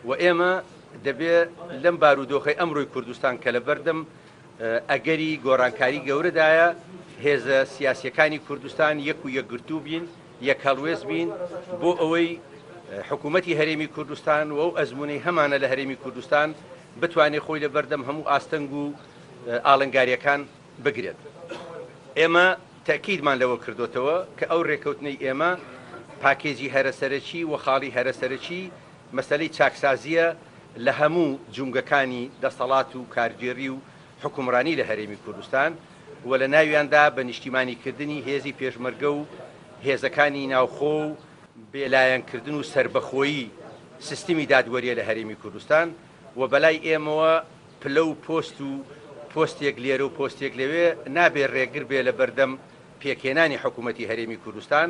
و ئێمە دەبێ لەم بارودۆخەی ئەمڕۆی کوردستان کە لەبەردەم ئەگەری گۆڕانکاری گەورەدایە، هێزە سیاسییەکانی کوردستان یەک و یەکگرتوو بین، یەکهەڵوێست بین بۆ ئەوەی حکوومەتی هەرێمی کوردستان و ئەو ئەزموونەی هەمانە لە هەرێمی کوردستان بتوانێت خۆی لە بەردەم هەموو ئاستەنگ و ئاڵنگارییەکان بگرێت. ئێمە تەئکیدمان لەوە کردۆتەوە کە ئەو رێکەوتنەی ئێمە پاکێجی هەرە سەرەکی و خاڵی هەرە سەرەکی مەسەلەی چاکسازییە لە هەموو جومگەکانی دەسەڵات و کارگێڕی و حوکمڕانی لە هەرێمی کوردستان و لە ناویاندا بە نیشتیمانیکردنی هێزی پێشمەرگە و هێزەکانی ناوخۆ و بێلایەنکردن و سەربەخۆیی سیستمی دادوەرییە لە هەرێمی کوردستان و بەلای ئێمەوە پلە و پۆست و پۆستێک لێرە و پۆستێک لەوێ نابێ رێگر بێ لە بەردەم پێکهێنانی حکوومەتی هەرێمی کوردستان،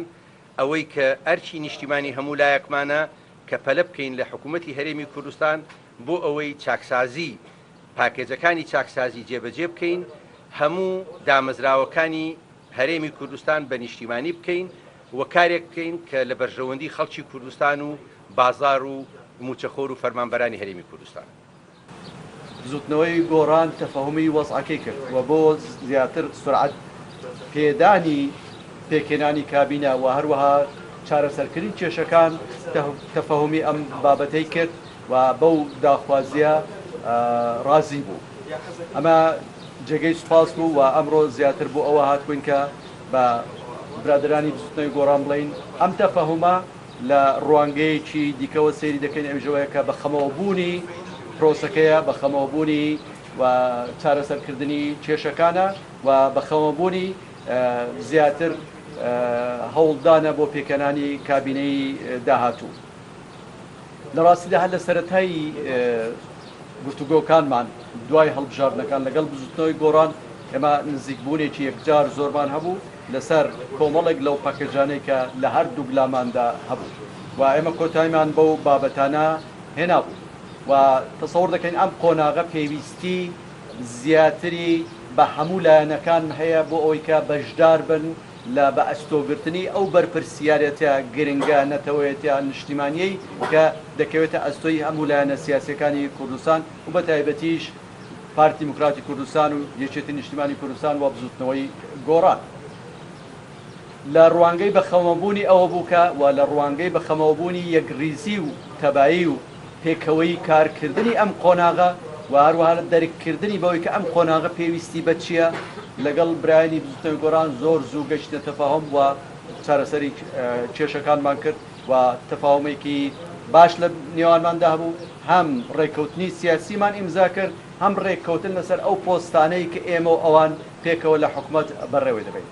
ئەوەی کە ئەرکی نیشتیمانی هەموو لایەکمانە کە پەلە بکەین لە حکوومەتی هەرێمی کوردستان بۆ ئەوەی چاکسازی پاکێجەکانی چاکسازی جێبەجێ بکەین، هەموو دامەزراوەکانی هەرێمی کوردستان بە نیشتیمانی بکەین و کارێک بکەین کە لە بەرژەوەندی خەڵکی کوردستان و بازاڕ و مووچەخۆر و فەرمانبەرانی هەرێمی کوردستان. بزوتنەوەی گۆڕان تەفەهومی وەزعەکەی کرد و بۆ زیاتر سورعەت پێدانی پێکهێنانی کابینە و هەروەها چارەسەرکردنی کێشەکان تەفەهومی ئەم بابەتەی کرد و بەو داخوازیە ڕازی بوو. ئەمە جێگەی سوپاس بوو و ئەمڕۆ زیاتر بۆ ئەوە هاتبووین کە بە برادەرانی بزوتنەوەی گۆڕان بڵێین ئەم تەفەهومە لە ڕوانگەیەکی دیکەوە سەیری دەکەین ئەویش ئەوەیە کە بە خەمەوەبوونی پرۆسەکەیە، بە خەمەوەبوونی و چارەسەرکردنی کێشەکانە و بە خەمەبوونی زیاتر هەوڵدانە بۆ پێکهێنانی کابینەی داهاتوو. لە ڕاستیدا هەر لە سەرەتای گفتوگۆکانمان دوای هەڵبژاردنەکان لەگەڵ بزوتنەوەی گۆڕان ئێمە نزیکبوونێکی یەکجار زۆرمان هەبوو لەسەر کۆمەڵێک لەو پەکەجانەی کە لە هەردووک لاماندا هەبوو و ئێمە کۆتایمان بەو بابەتانە هێنابوو و تەسەور دەکەین ئەم قۆناغە پێویستی زیاتری بە هەموو لایەنەکان هەیە بۆ ئەوەی کە بەشدار بن لە بە ئەستۆگرتنی ئەو بەرپرسیارێتە گرنگە نەتەوەیەتە نیشتیمانیەی کە دەکەوێتە ئەستۆی هەموو لایەنە سیاسیەکانی کوردستان و بە تایبەتیش پارتی دیموکراتی کوردستان و یەکێتی نیشتیمانی کوردستان و بزوتنەوەی گۆڕان. لە ڕوانگەی بە خەمەبوونی ئەوە بوو کە و لە ڕوانگەی بە خەمەوەبوونی یەکڕیزی و تەبایی و پێکەوەیی کارکردنی ئەم قۆناغە و هەروەها دەرککردنی بەوەی کە ئەم قۆناغە پێویستی بە چییە، لەگەڵ برایانی بزوتنەوەی گۆڕان زۆر زوو گەیشتینە تەفاهوم و چارەسەری کێشەکانمان کرد و تەفاهومێکی باش لە نێوانماندا هەبوو، هەم ڕێککەوتنی سیاسیمان ئیمزا کرد، هەم ڕێککەوتن لەسەر ئەو پۆستانەی کە ئێمە و ئەوان پێکەوە لە حکومەت بەڕێوەی دەبەین.